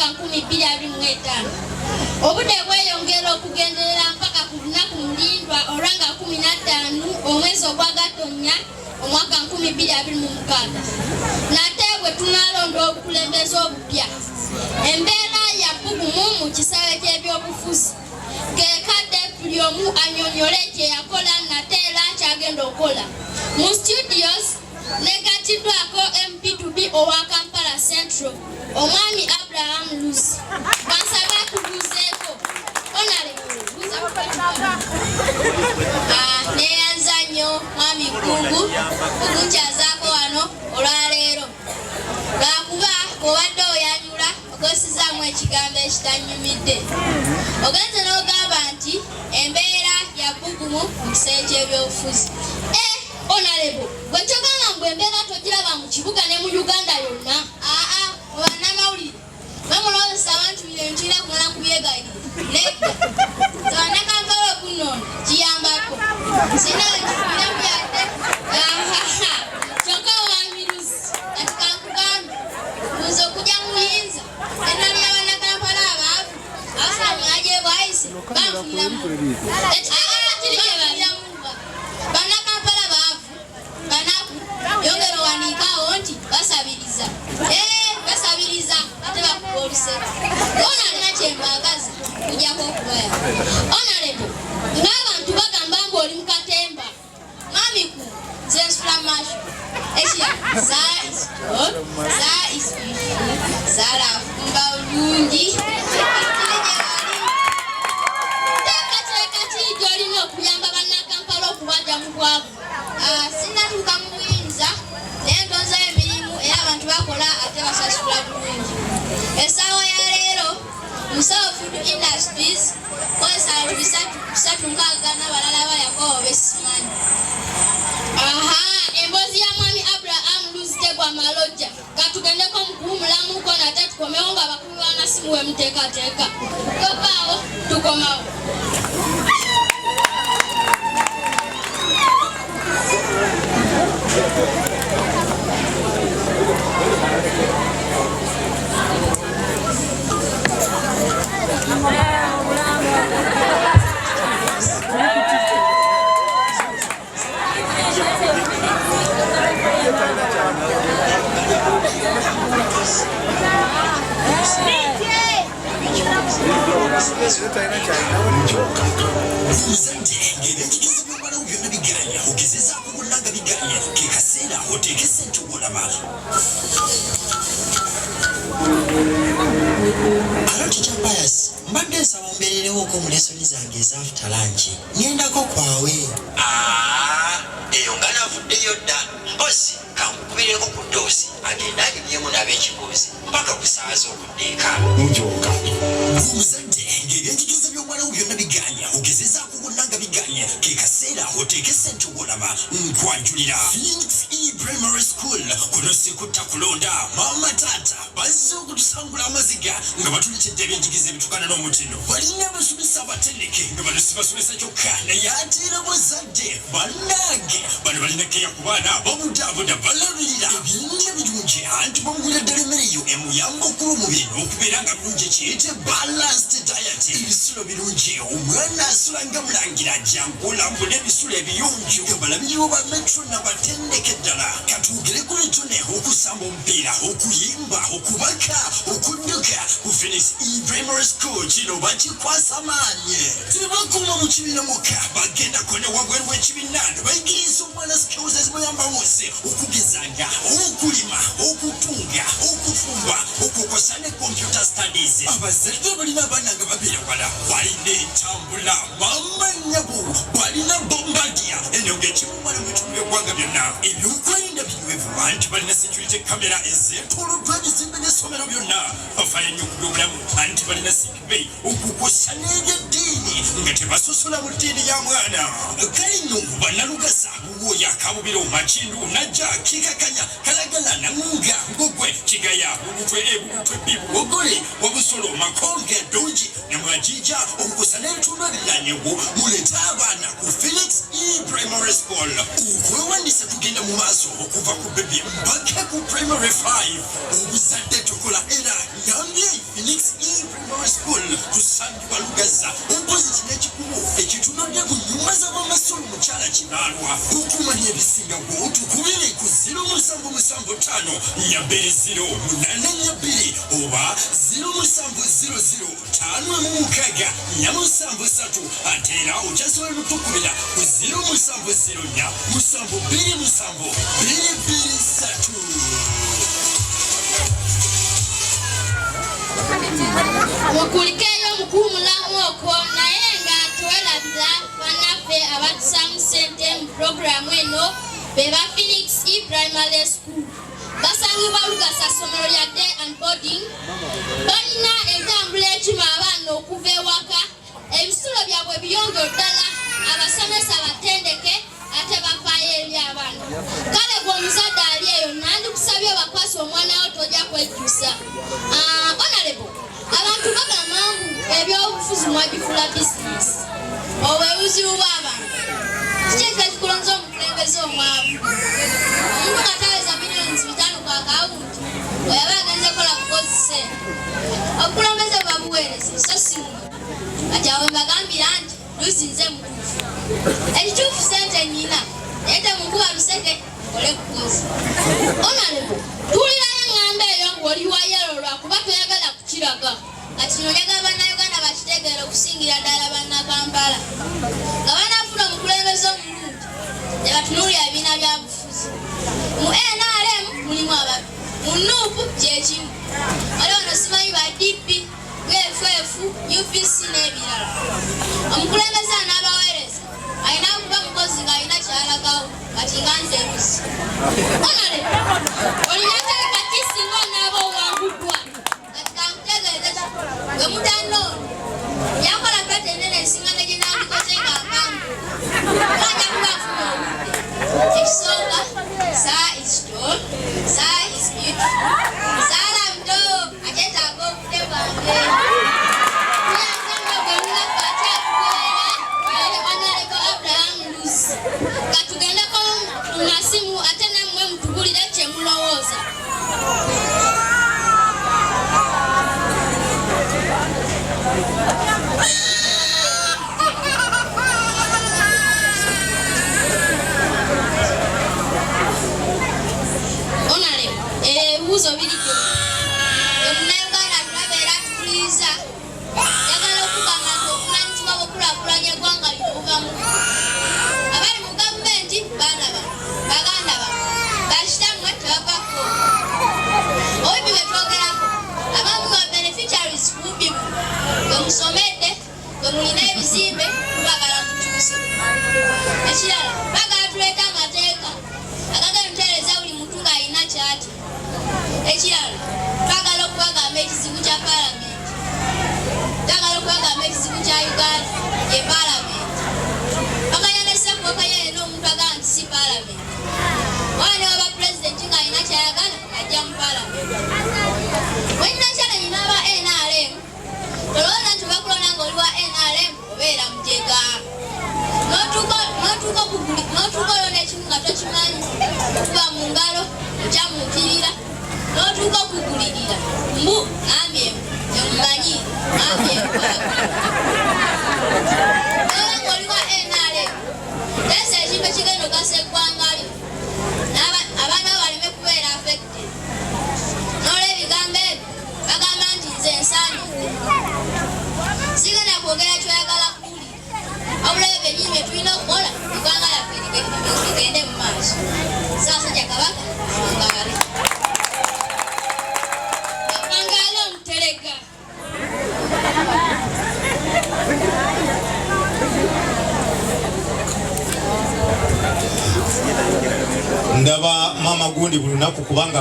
Omwaka 2025. Obudde bweyongera okugenderera mpaka ku lunaku mulindwa olwa nga 15 omwezi ogwa Gatonnya omwaka 2026. Nate bwe tunaalonda obukulembeze obupya. Embeera ya bbugumu mu kisaawe ky'ebyobufuzi. Ke kadde buli omu annyonnyole kye yakola nate era ky'agenda okukola. Mu studios Negattiddwako MP to be owa Kampala Central, Omwami Abraham Luzzi. Bansaba akubuuzeeko. Honorable, buuza ku Ah, neyanza nnyo Mwami Kkungu okunkyazaako wano olwaleero. Lwakuba bw'obadde oyanjula okozesezaamu ekigambo ekitanyumidde. Ogenze n'ogamba nti embeera ya bbugumu mu kiseera ky'ebyobufuzi. Eh, Honorable, gwe kyogamba mbu embeera togiraba mu kibuga ne mu Uganda yonna? Aa, mu bannamawulire bamulowoozesa abantu bino ebintu tulina kumala kubyegayirira. Nedda, nze Bannakampala okunnonda kiyambako. Sirina we nkifuniramu yadde. Ahaha, kyokka owamiruzi. Kati kankugambe, nze okujja mu buyinza enali ya Bannakampala abaavu abasula mu myanya gy'e Bwaise banfuniramu. Ekitegeeza kiri gye bali. Bannakampala baavu, banaku, yongera owandiikaawo nti basabiriza. Ee, basabiriza ate bakuba oluseke. Ona alina kye mbaagaza kujjako okubayamba. Honorable, ng'abantu bagamba mbu oli mu katemba. Mwami ku nze nsula masho. Ekya Zara is tall, Zara is beautiful, Zara afumba bulungi. Kiri gye bali. Nteekateeka ki gy'olina okuyamba Bannakampala okubaggya mu bwavu? Ah, sinnatuuka mu buyinza naye ntonzeewo emirimu era abantu bakola ate basasula bulungi. Essaawa ya leero Musawo Food Industries kozesa abantu 360 n'abalala abalyakobo besimanyi. Aha, emboozi ya Mwami Abraham Luzzi tegwa malojja. Katugendeko mu kuwumulamuko nate tukomewo nga abakubi b'amasimu we muteekateeka. Tovaawo, tukomawo. Omuzadde ng'ebyenjigiriza by'omwana wo byonna biganye, ogezezaako bonna nga biganye, ke kaseera oteeke ssente olaba. Alo Teacher Pius, mbadde nsaba ombeererewoko mu lesoni zange eza after lunch. Ŋŋendako kwawe. Aah, eyo nga navuddeyo dda. Mpozzi kankukubireko ku ddoosi agende anyumyemu n'ab'ekigoozi mpaka ku ssaawa z'okudda eka. Njooka. Omuzadde ng'ebyenjigiriza by'omwana wo byonna biganye, ogezezaako bonna nga biganye, ke kaseera oteeke ssente wolaba. Nkwanjulira Phoenix E Primary School. Kuno si kutta kulonda, maama taata bazze okutusangula amaziga nga batuletedde ebyenjigiriza ebituukana n'omutindo. Balina abasomesa abatendeke nga bano si basomesa kyokka naye ate era bazadde bannange. Bano balina keya ku baana, babudaabuda, balabirira ebyendya birungi anti bamugulira ddala emmere eyo emuyamba okukula omubiri n'okubeera nga bulungi kiyite balanced diet. Ebisulo birungi, omwana asula nga mulangira, jangu olambule ebisulo ebiyonjo nga balabirirwa ba metro nabatendeke ddala. Katwogere ku bitone, okusamba omupiira, okuyimba, okubaka, okudduka ku Phoenix E Primary School kino bakikwasa maanyi. Tebakoma mu kibiina mwokka, bagendako ne wabweru w'ekibiina ne bayigiriza omwana skills ezimuyamba mu nsi okugeza nga okulima, okutunga, okufumba, okwokosa ne computer studies. Abazadde abalina abaana nga babeera wala balina entambula, maama nnyabo balina bombardier eno ng'ekimumala mu bitundu by'eggwanga byonna. Ebyokwerinda binywevu anti balina security camera ezeetooloddwa ebizimbe by'essomero byonna. Bafaayo nnyo ku byobulamu anti balina sick bay okukosa n'ebyeddiini nga tebasosola mu ddiini ya mwana. Kale nno Bannalugasa, Buwooya, Kabubiro, Makindu, Najja, Kikakanya, Kalagala, Namunga, Ngogwe, Kigaya, Bugutwe A, Bugutwe B, Buwogole, Wabusolo, Makonge, Ddungi ne Mwajija okukosa n'ebitundu ebiriraanyewo muleete abaana ku Felix E Primary School. Okwewandiisa kugenda mu maaso okuva ku bebi mpaka ku primary 5. Obuzadde tukola era yambye Phoenix School. Tusangibwa Lugaza opposite n'ekikubo ekitunudde ku nyumba z'abamasolo mukyala Kinaalwa. Okumanya ebisingawo tukubire ku 0775 420 842 oba 0700 516 473. Ate era okyasobola nokutukubira ku 0704 727 223. Mukulikeeyo mukuwumulamu okwo, naye nga tewerabira bannaffe abatusaamu ssente mu pulogulaamu eno be ba Phoenix E Primary School. Basangibwa Lugasa, ssomero lya day and boarding. Balina entambula ekima abaana okuva ewaka. Ebisulo byabwe biyonjo ddala, abasomesa batendeke ate bafaayo eri abaana. Kale gwe omuzadde ali eyo, nandikusabye obakwasa omwana wo, tojja kwejjusa. Ah, honorable, abantu bagamba ngu ebyobufuzi mwagifula bizinesi. Obwe buzibu bw'abantu. Kiki ekyo ekikulonza omukulembeze omwavu, omuntu nga taweza miliyoni 500 ku akawunti? Oyo aba agenze kola bukozi ssente. Obukulembeze buba buweereza, so si muno. Kati awo mbagambira nti Luzi nze mutuufu. Ekituufu ssente nnyina, naye temunkuba luseke, nkole bukozi. Honorable, tuwulirayo eŋŋamba eyo ng'oli wa yellow lwakuba toyagala kukiraga. Kati kino njagala Bannayuganda bakitegeera, okusingira ddala Bannakampala, nga banafuna omukulembeze omulungi tebatunuulira bibiina bya bufuzi. Mu NRM mulimu ababbi, mu NUP kyekimu, wali wano simanyi ba DP, UFF, UPC n'ebirala. Omukulembeze anaabaweereza alina kuba mukozi ng'alina kyalagawo. Kati nga nze Luzi. Honorable, olina tegeka ki singa onaaba owanguddwa? Kati kankutegeeze kino, gwe mutanoono yakola pete enene esinga ne gye nandikoze nga mpangu, kuba nja kuba nfuna obudde. Ekisooka, Sarah is tall, Sarah is beautiful, Sarah muto akyetaaga obudde bwange. Tuyanze gwe munaffe akyatukolera eri Honorable Abraham Luzi. Katugendeko mu masimu ate nammwe mutubulire kye mulowooza. Honorable, ebibuuzo biri gyo. Omunnayuganda atulaba era atuwuliriza, njagala okugamba nti obuvunanyizibwa bw'okulaakulanya eggwanga lino buva mu abali mu gavumenti. Baana bano, baganda bano, bakitammwe, tebavako. Obubbi bwe twogerako, abamu ba beneficiaries ku bubbi buno bwe musomedde, bwe mulina ebizimbe, tubagala mukyuse. Ekirala, bagala tuleete amateeka agagenda otereeza buli muntu ng'alina kyatya. Ekirala, twagala okubagamba ekizibu kya paalamenti, twagala okubagamba ekizibu kya Uganda ye paalamenti. Bakanya ne sekuwakanya yenna omuntu agamba nti si paalamenti. Waba ne waba pulezidenti ng'alina kyayagala, ajja mu paalamenti. Wenina challenge n'aba NRM. Tolowooza nti bakulonda ng'oli wa NRM obeera mujega. N'otuuka olonda ekimu nga tokimanyi, okuba mu ngalo okyamuukirira, n'otuuka okugulirira mbu ŋambye temumanyi, ŋambye oba ng'oli wa NRM. Teesa ekintu ekigenda okugasa eggwanga lyo, abaana bo baleme kubeera affected. N'olwebigambo ebyo bagamba nti nze nsaanidde. Sigenda kwogera kyoyagala kuwulira, wabula ebyo byennyini bye tulina okukola eggwanga lyaffe ligende mu maaso. Ssaabasajja Kabaka awangaale. Awangaale omuterega. Ndaba maama gundi buli lunaku kubanga